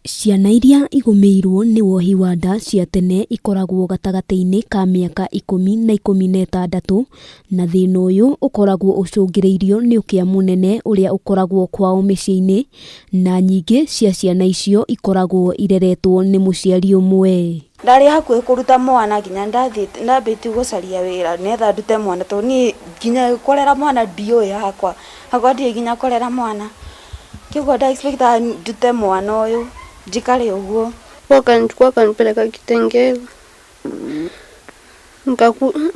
Ciana iria igũmĩirwo nĩ wohi wa nda cia tene ikoragwo gatagatĩ-inĩ ka mĩaka 10 na 16, na thĩna ũyũ ũkoragwo ũcũngĩrĩirio nĩ ũkĩa mũnene ũrĩa ũkoragwo kwao mĩciĩ-inĩ, na nyingĩ cia ciana icio ikoragwo ireretwo nĩ mũciari ũmwe. Ndarĩ hakuhĩ kũruta mwana, nginya ndambĩtie gũcaria wĩra nĩgetha ndute mwana, tondũ niĩ nginya kũrera mwana ndiũĩ, hakwa ndiũĩ nginya kũrera mwana. Kĩguo nda expect ndute mwana ũyũ njikare ũguo. Wakanichukua akanipeleka Kitengela.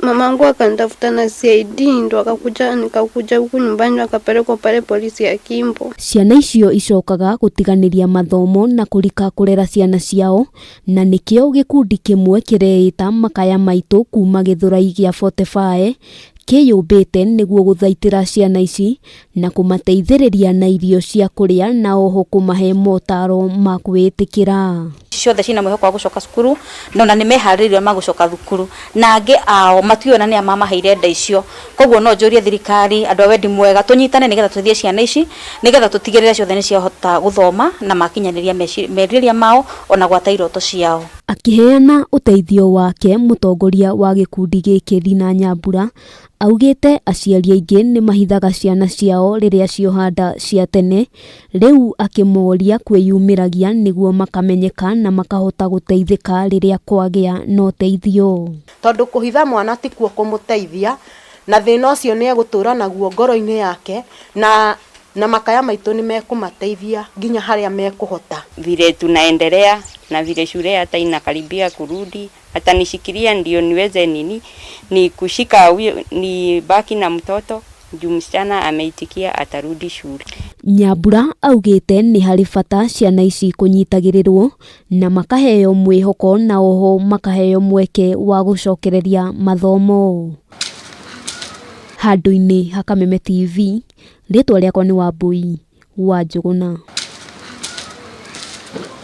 Mamangu akanitafuta na CID, ndo akakuja, nikakuja huku nyumbani, akapelekwa pale polisi ya Kimbo. Ciana icio icokaga gũtiganĩria mathomo na kũrika kũrera ciana ciao, na nĩkĩo gĩkundi kĩmwe kĩreĩta Makaya Maitũ kuma Gĩthũrai gĩa 45 kĩyũmbĩte nĩguo gũthaitĩra ciana ici na kũmateithĩrĩria na irio cia kũrĩa na oho kũmahe motaro ma kwĩĩtĩkĩra. Ciothe cina mwĩhoko wa gũcoka cukuru, na ona nĩ meharĩrĩirie ma gũcoka thukuru, na angĩ ao matiũĩ ona nĩa mamaheire nda icio. Koguo no njũrie thirikari, andũ a wendi mwega, tũnyitane nĩgetha tũteithie ciana ici, nĩgetha tũtigĩrĩre ciothe nĩ ciahota gũthoma na makinyanĩria merirĩria mao ona gwata iroto ciao. Akĩheana ũteithio wake, mũtongoria wa gĩkundi gĩkĩ Rina Nyambura augĩte aciari aingĩ nĩ mahithaga ciana ciao rĩrĩa cioha nda cia tene, rĩu akĩmoria kwĩyumĩragia nĩguo makamenyeka na makahota gũteithĩka rĩrĩa kwagĩa na ũteithio. Tondũ kũhitha mwana tikuo kũmũteithia, na thĩna ũcio nĩ egũtũra naguo ngoro-inĩ yake, na Makaya Maitũ nĩ mekũmateithia nginya harĩa mekũhota. Vile tunaendelea na vile shule hata inakaribia kurudi, atanishikilia ndio niweze nini ni kushika ni baki na mtoto, juu msichana ameitikia atarudi shule. Nyambura augĩte nĩ harĩ bata ciana ici kũnyitagĩrĩrwo na makaheo mwĩhoko na oho makaheo mweke wa gũcokereria mathomo. Handũ-inĩ ha Kameme TV, rĩtwa rĩakwa nĩ Wambui wa Njũgũna.